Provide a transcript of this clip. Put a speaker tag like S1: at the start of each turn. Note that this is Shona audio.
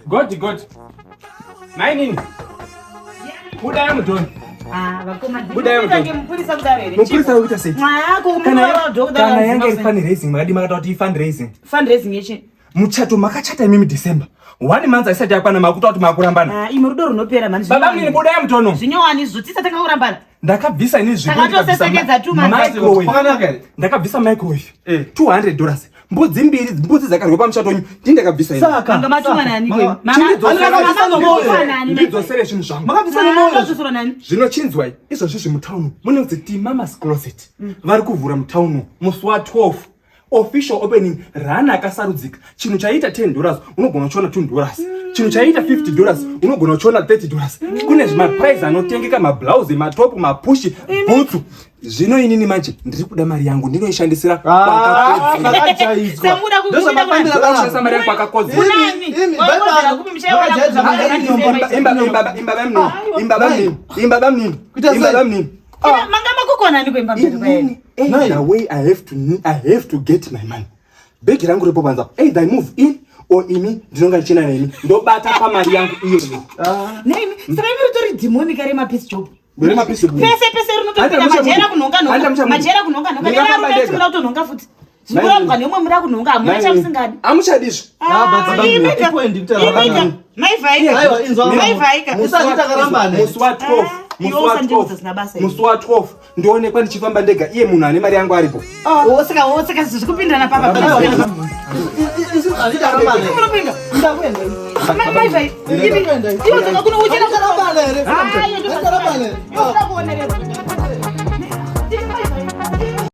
S1: Goti goti. Mainini. Budai mudhoni.
S2: Ah, vakoma.
S1: Budai mudhoni.
S2: Mupurisa kudaro here?
S1: Mupurisa kuita sei?
S2: Mwako
S1: Kana kana yange iri fundraising makadi makataura kuti fundraising.
S2: Fundraising yechi.
S1: Muchato makachata imimi December. One month isati yakwana makuta kuti makurambana.
S2: Ah, imi rudo runopera mhani.
S1: Baba mnini budai mutono.
S2: Zvinyowani izvo tisatanga kurambana.
S1: Ndakabvisa ini zvipo
S2: Takatosesekedza two months.
S1: microwave.
S3: Kwakanaka here?
S1: Ndakabvisa microwave.
S3: Eh.
S1: $200. Mbudzi mbiri, mbudzi dzakarwa pamuchato wenyu. Ndini ndakabvisa ini.
S3: Saka.
S2: Manga matuma nani
S3: Manga-
S2: kwe? Mama-
S1: Chindidzosera-
S2: Mama- mama- mama- nani?
S1: Ndidzosere zvinhu zvangu.
S3: Makabvisa nemoyo.
S2: Makabviswa nani?
S1: Zvino chinzwai, izvozvi zvemutown munonzi Timamas Closet. Vari kuvhura mutown musi wa 12. Official opening rana akasarudzika. Chinhu chaiita $10 unogona kuchiona $2. Chinhu chaiita $50 unogona kuchiona $30. Kune zvimaprice anotengeka mablouse, matop, mapushi, bhutsu. Zvino inini manje ndiri kuda mari yangu ndinoishandisira kwakakodzera.
S3: Makajaidzwa.
S2: Samuda ku-
S3: Ndozvamakambira
S2: kuda
S3: vanhu.
S1: Ndoshandisa mari yangu kwakakodzera.
S2: Kunani?
S3: Imi,
S2: Waikodzera kupi muchaiona
S3: Makajaidzwa.
S2: kuti
S3: Makajaidzwa.
S1: Imba imba mnini. Imba mnini. Imba mnini.
S3: Kuita sei?
S1: Imba mnini.
S2: Manga makukona nani kuimba mchato kwaye?
S1: Inini, either way I have to get my money. Bhegi rangu ripo panze apo. Either I move in or imi ndinonga ndichienda nemi. Ndobata pamari yangu iyoyo.
S2: Nemi, saka imi ritori dhimoni kare mapiece job.
S1: Rine mapiece job.
S2: Pese pese rinotopinda
S1: Handa mucha
S2: majera
S1: munhu.
S2: kunhonga
S1: Handa
S2: nhonga.
S1: mucha munhu.
S2: Majera kunhonga nhonga.
S1: Ndingafamba
S2: Nevarume
S1: ndega.
S2: tinoda kutonhonga futi. Zvikurambwa nemwe muri kunhonga hamuna chamusingadi.
S1: Amuchadizvo.
S2: Ah,
S3: but
S2: imika.
S3: ipoint ndikutaura
S2: Imika.
S3: vanhu.
S2: Maivhaika.
S3: Aiwa, inzwa vanhu.
S2: Maivhaika.
S3: Musi- takarambana.
S1: Musi wa 12.
S2: Ah,
S1: Musi
S2: iwe
S1: wa
S2: usandiudza
S1: 12.
S2: zvisina basa iwe.
S1: Musi wa 12 ndionekwa ndichifamba ndega iye munhu ane mari yangu aripo.
S2: Osaka osaka zvikupindirana papa.
S3: Aiwa, isu hazvitarambana.
S2: Munopinda.
S3: Ndakuenda.
S2: Maivhaika. Imi.
S3: Ndakuenda.
S2: Iwe dzoka kuno uchena.
S3: Hazvitarambana here?
S2: Ah, iyo
S3: Hazvitarambana here?
S2: Iwe unoda kuonererwa.